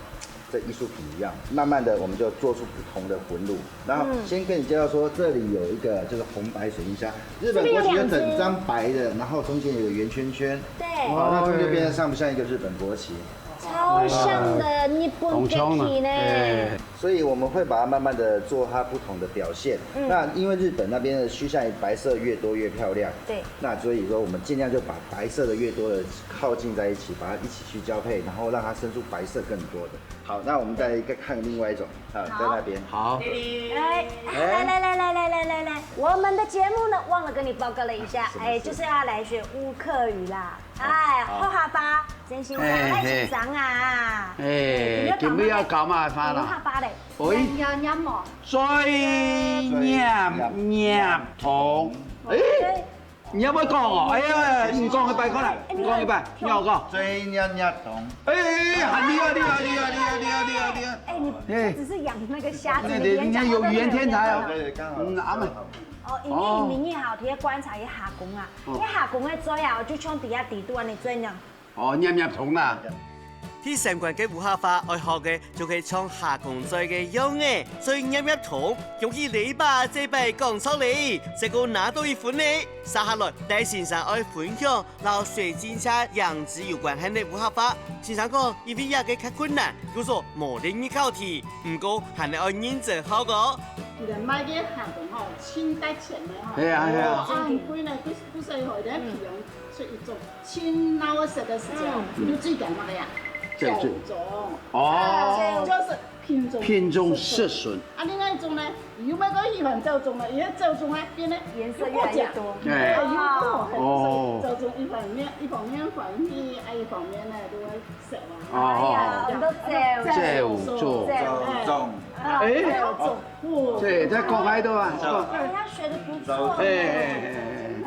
这艺术品一样。慢慢的我们就做出不同的纹路。然后先跟你介绍说，这里有一个就是红白水晶虾，日本国旗就整张白的，然后中间有个圆圈圈，对。好，那中间变得像不像一个日本国旗？ 超像的日本国旗呢。哎。所以我们会把它慢慢的做它不同的表现。嗯。那因为日本那边的趋向于白色越多越漂亮，对。那所以说我们尽量就把白色的越多的靠近在一起，把它一起去交配，然后让它生出白色更多的。好，那我们再一个看另外一种，啊，在那边。好。哎，来来来来来来来来，我们的节目呢，忘了跟你报告了一下，哎，就是要来学乌克语啦。 哎，好。好下巴，真心话，哎，哎，紧张啊。哎，你要搞嘛？今日要搞嘛花啦？好下巴嘞。喂。念念哦。嘴念念通。哎。你要不要講哦？哎呀，你講一擺，過來，你講一擺，你好講。最黏黏蟲。哎，哎，哎，很厲害，厲害，厲害，厲害，厲害，厲害，厲害。哎，你不只是養那個蝦子，那你你看有語言天才哦。對，剛好。嗯，阿妹。哦，因為你好，你要觀察一下蝦公啊，哦。因為蝦公个嘴啊，就像底下底肚啊，你嘴那樣。哦，黏黏蟲啦。第三關个烏客話愛學个就係像蝦公嘴个樣仔，嘴黏黏蟲，恭喜你把這擺講著了，這個拿到一分呢。接下來，賴先生愛分享摎水晶蝦養殖有關係个烏客話。先生講，因為這個較困難，故所無列入考題，毋過還係愛認真學哦。佢等賣个蝦公吼，盡值錢个吼。係啊，係啊。哦，恁貴呢，故所以吼，一定愛培養出一種 盡鬧熱个時節，嗯。就最驚麼个呀？走鐘。走鐘。哦。就是品種品種失準。啊，另外一種呢，佢又乜个喜歡走鐘呢，因為走鐘啊，變得顏色越來越多。又過假。哎。哎，又過，哦。所以走鐘一方面，一方面歡喜，啊，一方面呢，都會愁啊。哦。哎呀，我們都走走鐘。走鐘。哎，走鐘。哎。對，再講開的啊。哎，他學得不錯。哎，哎，哎，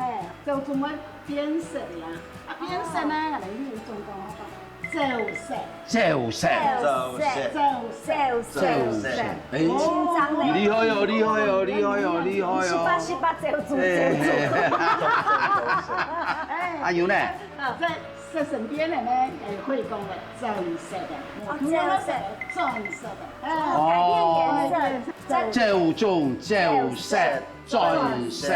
哎。哎，走鐘會 變色个呀。啊，變色呢，𠊎等有一種講法，走色。走色。走色。走色。走色。走色。哎，緊張嘞。厲害哦，厲害哦，厲害哦，厲害哦。十八，十八，走鐘，走鐘。哎。還有呢？在色身邊个呢，也可以講个轉色个。哦，轉色。轉色个。哎。哦。改變顏色。走鐘，走色，轉色。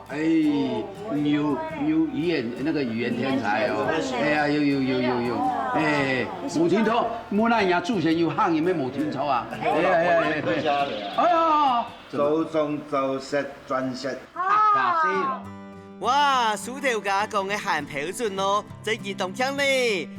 哎，有，有語言，那個語言天才哦。語言天才。哎呀，有，有，有，有，有。哎，無聽錯，無那人家祖先有行業个無聽錯啊。哎，哎，哎，哎，哎。哎呀，走鐘走色轉色，啊，假死了。哇，蘇頭家講个還標準哦，真係當強呢！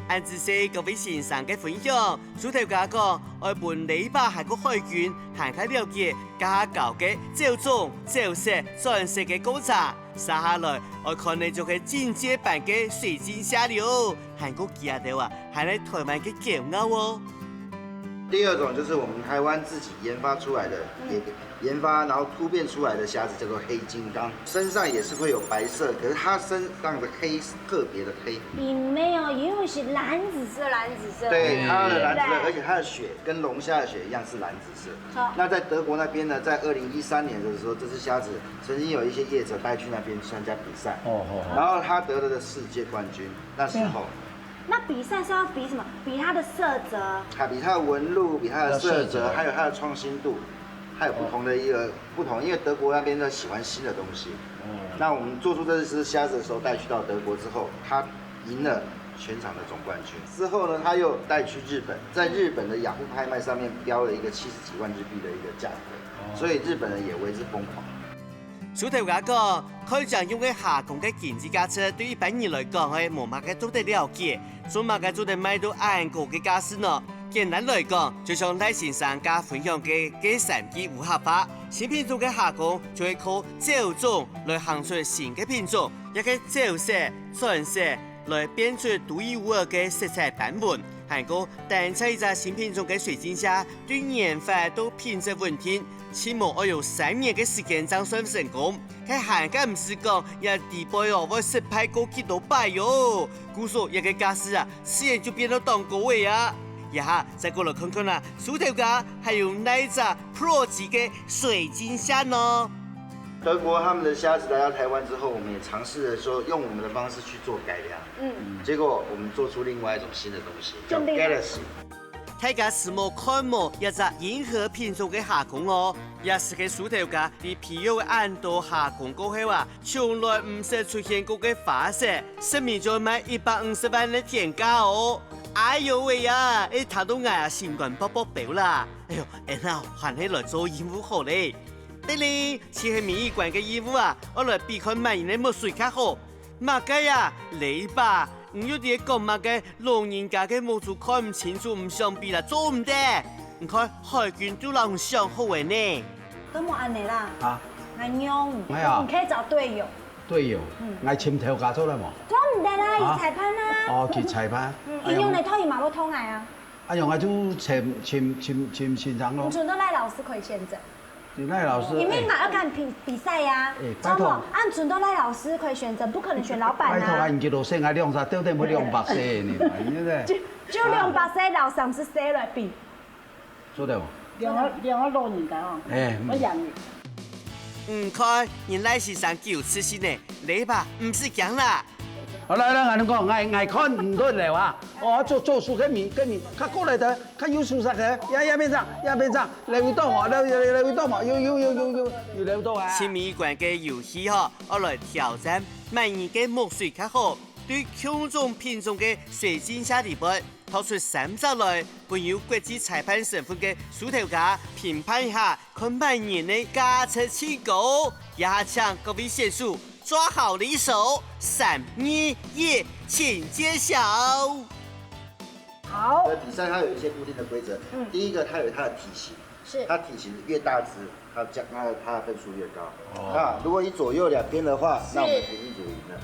恁仔細各位先生个分享，蘇頭家講，愛分你爸還過海軍還較了解 家教个走鐘、走色、轉色个過程。接下來，愛看个就係進階版个水晶蝦了，還過佢兜啊，還係台灣个驕傲哦。第二種就是我們台灣自己研發出來的，也研發然後突變出來的蝦子叫做黑金剛，身上也是會有白色，可是它身上的黑是特別的黑。並沒有，因為是藍紫色，藍紫色。對，它的藍紫色，對不對？而且它的血跟龍蝦的血一樣是藍紫色。 好。那在德國那邊呢，在二零一三年的時候，這隻蝦子曾經有一些業者帶去那邊參加比賽，哦，哦，哦。然後他得了世界冠軍。那時候，那比賽是要比什麼？比它的色澤？它比它的紋路，比它的色澤，色澤。還有它的創新度，還有不同的一個不同，因為德國那邊都喜歡新的東西。嗯。那我們做出這隻蝦子的時候，帶去到德國之後，它贏了全場的總冠軍。之後呢，他又帶去日本，在日本的雅虎拍賣上面標了一個七十幾萬日幣的一個價格，所以日本人也為之瘋狂。蘇頭家講，開獎用个蝦公个經濟價值對一般人來講係無麼个做得了解，做麼个做得賣到恁高个價數呢？簡單來講，就像賴先生家分享个該三句烏客話，新品種个蝦公就係靠走鐘來行出新个品種，這个走色、轉色， 來變出獨一無二个色彩斑紋。還過，單在一隻新品種个水晶蝦，對研發到品質穩定，起碼愛有三年个時間正算成功。該還敢毋使講，這底背哦，會失敗過幾多擺喲。故所這个價數啊，自然就變到當高个啊。這下再過來看看啊，蘇頭家還有哪一隻 Pro 級个水晶蝦呢？德國他們的蝦子來到台灣之後，我們也嘗試著說用我們的方式去做改良。嗯。結果我們做出另外一種新的東西，叫 Galaxy。大家係無看無這隻銀河品種个蝦公哦，這係个蘇頭家在培育恁多蝦公過後啊，從來毋識出現過个花色，實名就賣一百五十萬个天價哦！哎喲喂呀，哎，聽到𠊎啊心肝噗噗飆啦！ 哎喲，恁樣還係來做任務好咧。得咧，就係美術館个任務啊，愛來比看麼人个墨水較好。麼个啊，雷爸，你又在講麼个？老人家个目珠看毋清楚，毋想比啦，做毋得。你看海軍都摎你想好个呢。都無恁樣啦。啊？恁樣，哎呀，你可以找隊友。隊友，嗯，𠊎尋頭家做得無？做毋得啦，啊？佢裁判啊。哦，佢裁判。嗯，哎喲，佢用个拖，佢嘛無拖𠊎啊。 啊，用啊就請請請請先生咯。你全都賴老師可以選擇。有賴老師，你明明要看比比赛呀，哎，拜託。張总，按准到赖老师可以选择，不可能选老板啊。拜託啊，你个老師，我兩隻到底有兩百歲呢，對不對？就就兩百歲，老三十歲來比。做得無？兩个两个老人家哦，哎，嗯。我养你。嗯，看，原來是三九七星呢，禮拜毋使驚啦。好，來來，𠊎同你講，𠊎𠊎看毋對了啊！哦，做做事个面个面，較過來个，較有素質个，也也變長，也變長，留意到無？留留留意到無？有有有有有有留意到啊！親密關个遊戲吼，愛來挑戰，麼人个目水較好，對共種品種个水晶蝦裡背， 擇出三隻來，分有國際裁判身份个手頭家評判一下，看麼人个價值盡高。這下請各位選手抓好離手，三、二、一，請揭曉。好。在比賽它有一些固定的规则，嗯。第一个，它有它的体型，是。它体型越大只，它将它的它的分数越高。哦。那如果以左右两边的话，是。那我们平均组赢了。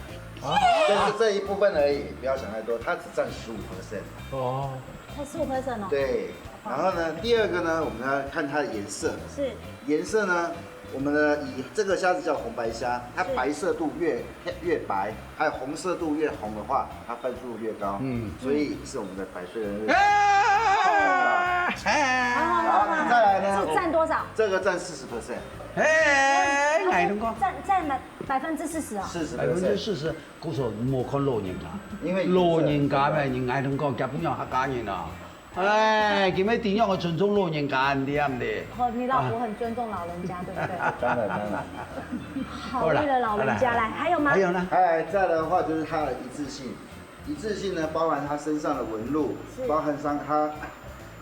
哦。这是这一部分而已，不要想太多，它只占十五 percent。哦。才十五 percent 哦。对，然后呢，第二个呢，我们要看它的颜色。是。颜色呢，我们呢以这个虾子叫红白虾，它是。白色度越越白，还有红色度越红的话，它分数越高。嗯。所以是我们的百岁人日。啊！好，好，好，好。好，再来呢，这占多少？这个占四十 percent。哎，哎，你讲。占占百百分之四十哦。四十 percent。百分之四十，故所莫看老人家，因为老人家嘛，人家同讲，交朋友客家人啊。哎，今日点样个尊重老人家，你对不对？哦，你老婆很尊重老人家，对不对？当然当然。好，好啦，为了老人家来，好啦。还有吗？还有呢？还有再来的话，就是它的一致性。一致性呢，包含它身上的纹路，是。包含上它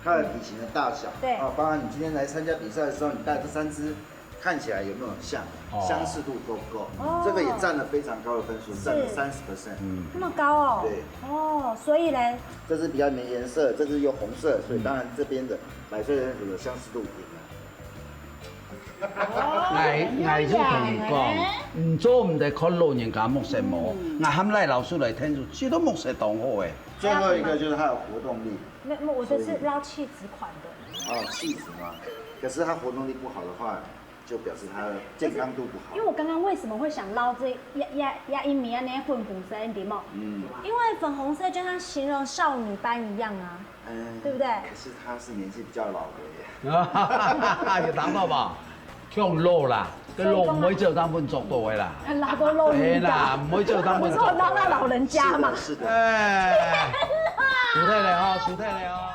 它的体型的大小，对。啊，包含你今天来参加比赛的时候，你带这三只，看起来有没有像，哦。相似度够不够？哦。这个也占了非常高的分数，占了是。三十 percent。嗯。那么高哦。对。哦，所以嘞？这是比较没颜色，这是有红色，所以当然这边的百岁人日的相似度赢了。哦，𠊎，𠊎就同你讲，原来。你做毋得看老人家目色无，嗯。𠊎喊赖老师来听，这都目色当好诶。最后一个就是它的活动力。没，没，我的是捞气质款的。哦，气质嘛。可是它活动力不好的话，就表示它的健康度不好。因为我刚刚为什么会想捞这呀呀呀一米啊那粉红色一点嘛？嗯。因为粉红色就像形容少女般一样啊。嗯，对不对？可是他是年纪比较老的耶。有听到吧？像老啦，所以讲啊，老毋会做当分做到的啦。老都老人家。哎啦，毋会做当分做到的啦。我说我当那老人家嘛。是的，是的。哎，输忒了哦，输忒了哦。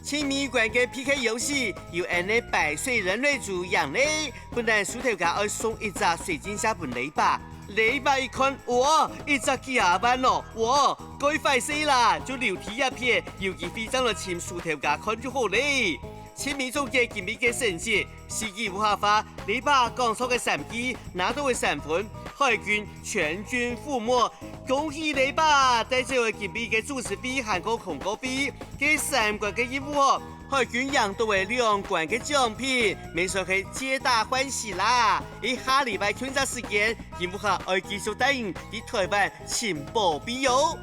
亲密关个P K游戏由俺个百岁人类组赢咧，本来输头家爱送一只水晶虾分雷爸， 雷爸一看，哇，一只几下万哦，哇，该坏势啦，就留第一片，有机会正来请输头家看就好咧。青迷总结今晡个成绩，四句无下话，雷爸讲错个三句，拿到个三分，海军全军覆没。恭喜雷爸，带走个今晡个主持费还过广告费，该三关个任务哦， 海军赢到个两关个奖品，免说係皆大欢喜啦！一下礼拜同隻时间，任務下愛繼續帶你去台灣尋寶貝喲！